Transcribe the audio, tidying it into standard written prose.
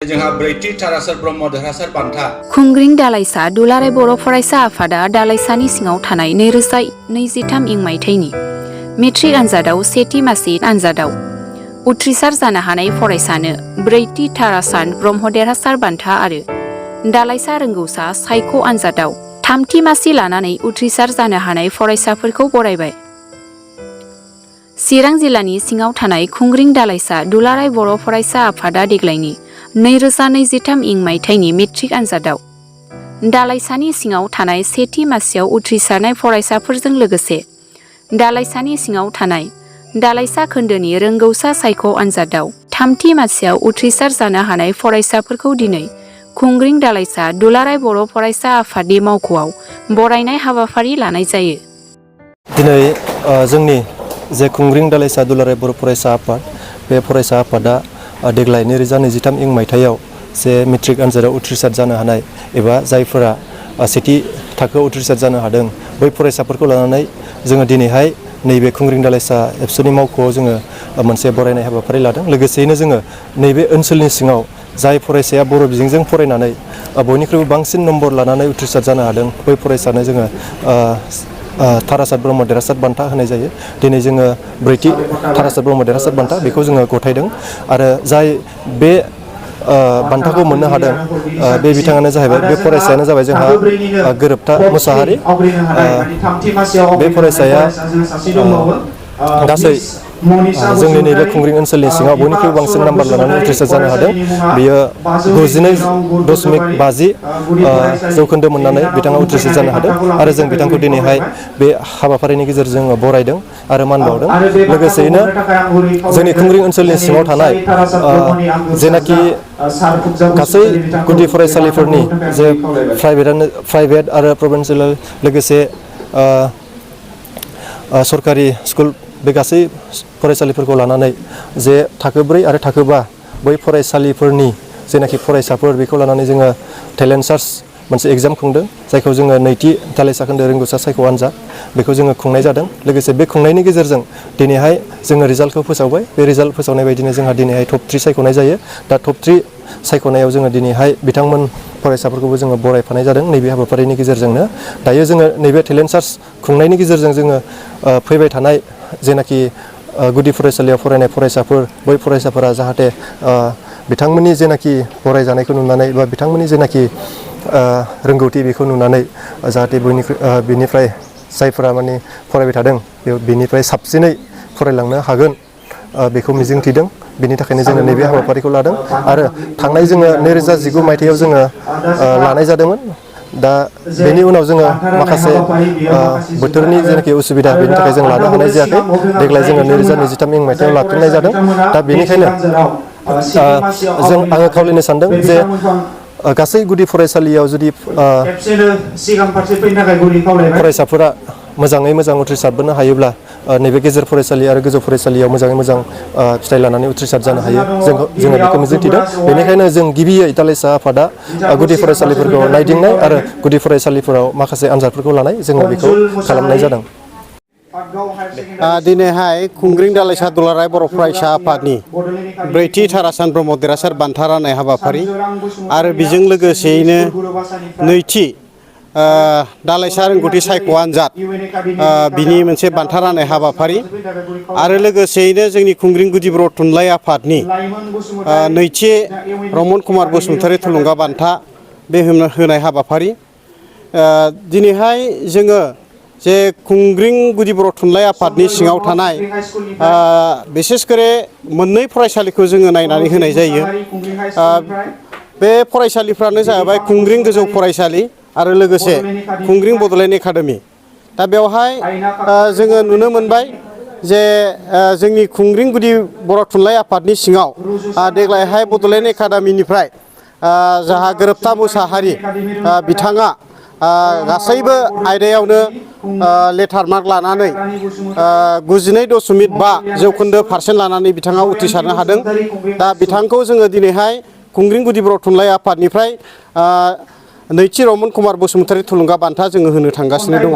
जोंहा ब्रैथि थारासार ब्रह्म देरहासार बान्था खुंग्रिं दालाइसा दुलाराय बर' फरायसा आफादा दालाइसानि सिङाव थानाय 2023 इं मायथाइनि मेट्रिक आनजादाव सेथि मासिक आनजादाव उथ्रिसार जानो हानाय फरायसानो ब्रैथि थारासान ब्रह्म देरहासार बान्था आरो दालाइसा रोंगौसा सायख' आनजादाव थामथि मासि लानानै उथ्रिसार जानो हानाय फरायसाफोरखौ बरायबाय। चिरां जिल्लानि सिङाव थानाय खुंग्रिं दालाइसा दुलाराय बर' फरायसा आफादा देग्लायनि 2023 इं मायथाइनि मेट्रिक आनजादाव दालाइसानि सिङाव थानाय सेथि मासियाव उथ्रिसारनाय फरायसाफोरजों लोगोसे दालाइसानि सिङाव थानाय दालाइसा खोन्दोनि रोंगौसा सायख' आनजादाव थामथि मासियाव उथ्रिसार जानो हानाय फरायसाफोरखौ दिनै खुंग्रिं दालाइसा दुलाराय बर' फरायसा आफादनि मावख'आव बरायनाय हाबाफारि लानाय जायो। दिनै जोंनि जे खुंग्रिं दालाइसा दुलाराय बर' फरायसा आफाद बे फरायसा आफादा देग्लाय 2023 इं मायथाइयाव जे मेट्रिक आनजादाव उथ्रिसार जानो हानाय एबा जायफोरा सेथि थाखोआव उथ्रिसार जानो हादों बै फरायसाफोरखौ लानानै जोङो दिनैहाय नैबे खुंग्रिं दालाइसा एबसुनि मावख'आव जोङो मोनसे बरायनाय हाबाफारि लादों। लोगोसेयैनो जोङो नैबे ओनसोलनि सिङाव जाय फरायसाया बर' बिजोंजों फरायनानै बयनिख्रुइबो बांसिन नम्बर लानानै उथ्रिसार जानो हादों बै फरायसानो जोङो थारासार ब्रह्म देरहासार बान्था होनाय जायो। दिनै जोङो ब्रैथि थारासार ब्रह्म देरहासार बान्था बेखौ जोङो गथायदों आरो जाय बे बान्थाखौ मोननो हादों बे बिथाङानो जाहैबाय बे फरायसायानो जाबाय जोंहा गोरोबथा मुसाहारि। बे फरायसाया गासै जोंनि नैबे खुंग्रिं ओनसोलनि सिङाव बयनिख्रुइबो बांसिन नाम्बार लानानै उथ्रिसार जानो हादों। बियो 99.50 जौखोन्दो मोननानै बिथाङा उथ्रिसार जानो हादों आरो जों बिथांखौ दिनैहाय बे हाबाफारिनि गेजेरजों बरायदों आरो मान बावदों। लोगोसेयैनो जोंनि खुंग्रिं ओनसोलनि सिङाव थानाय जेनाखि गासै गुदि फरायसालिफोरनि जे प्राइभेट आरो प्रभिन्सियेल लोगोसे सरकारि स्कुल बे गासै फरायसालिफोरखौ लानानै जे थाखो 4 आरो थाखो 5 बै फरायसालिफोरनि जेनाखि फरायसाफोर बेखौ लानानै जोङो टेलेन्ट सार्च मोनसे एग्जाम खुंदों जायखौ जोङो नैथि दालाइसा खोन्दो रोंगौसा सायख' आनजाद बेखौ जोङो खुंनाय जादों। लोगोसे बे खुंनायनि गेजेरजों दिनैहाय जोङो रिजाल्टखौ फोसावबाय। बे रिजाल्ट फोसावनाय बायदिनो जोंहा दिनैहाय टप 3 सायख'नाय जायो। दा टप 3 सायख'नायाव जोङो दिनैहाय बिथांमोन फरायसाफोरखौबो जोङो बरायफानाय जादों नैबे हाबाफारिनि गेजेरजोंनो। दायो जोङो नैबे टेलेन्ट सार्च खुंनायनि गेजेरजों जोङो फैबाय थानाय जेनाखि गुदि फरायसालियाव फरायनाय फरायसाफोर बै फरायसाफोरा जाहाथे बिथांमोननि जेनाखि फरायजानायखौ नुनानै बा बिथांमोननि जेनाखि रोंगौथि बेखौ नुनानै जाहाथे बिनिफ्राय जायफोरा माने फरायबाय थादों बेनिफ्राय साबसिनै फरायलांनो हागोन बेखौ मिजिंथिदों। बिनि थाखायनो जोङो नैबे हाबाफारिखौ लादों आरो थांनाय जोङो 2019 मायथाइयाव जोङो लानाय जादोंमोन। दा बेनि उनाव जोङो माखासे बोथोरनि जेनाखि उसुबिदा बेनि थाखाय जों लानो हानाय जायाखै। देग्लाय जोङो 2023 इं मायथाइयाव लाफिननाय जादों। दा बेनिखायनो आङो खावलायनो सानदों जे गासै गुदि फरायसालियाव जुदि फरायसाफोरा मोजाङै मोजां उथ्रिसारबोनो हायोब्ला नैबे गेजेर फरायसालि आरो गोजौ फरायसालियाव मोजाङै मोजां फिथाइ लानानै उथ्रिसार जानो हायो जोङो बेखौ मिजिंथिदों। बेनिखायनो जों गिबियै दालाइसा आफादा गुदि फरायसालिफोरखौ नायदिंनाय आरो गुदि फरायसालिफोराव माखासे आनजादफोरखौ लानाय जोङो बेखौ खालामनाय जादों। दिनैहाय खुंग्रिं दालाइसा दुलाराय बर' फरायसा आफादनि ब्रैथि थारासान ब्रह्म देरहासार बान्था राननाय हाबाफारि आरो बेजों लोगोसेयैनो नैथि दालाइसा रोंगौथि सायख' आनजाद बिनि मोनसे बान्था राननाय हाबाफारि आरो लोगोसेयैनो जोंनि खुंग्रिं गुदि बर' थुनलाइ आफादनि नैथि रमन कुमार बसुमतारी थुलुंगा बान्था बे होनाय हाबाफारि। दिनैहाय जोङो जे खुंग्रिं गुदि बर' थुनलाइ आफादनि सिङाव थानाय बिसेसकरे मोननै फरायसालिखौ जोङो नायनानै होनाय जायो। बे फरायसालिफ्रानो जाहैबाय खुंग्रिं गोजौ फरायसालि आरो लोगोसे खुंग्रिं बड'लेण्ड एकाडेमि। दा बेवहाय जोङो नुनो मोनबाय जे जोंनि खुंग्रिं गुदि बर' थुनलाइ आफादनि सिङाव देग्लायहाय बड'लेण्ड एकाडेमिनिफ्राय जाहा गोरोबथा मुसाहारि बिथाङा गासैबो आयदायावनो लेटार मार्क लानानै 99.5 जौखोन्दो पारसेन्ट लानानै बिथाङा उथ्रिसारनो हादों। दा बिथांखौ जोङो दिनैहाय खुंग्रिं गुदि बर' थुनलाइ आफादनिफ्राय नैथि रमन कुमार बसुमतारी थुलुंगा बान्था जोङो होनो थांगासिनो दङ।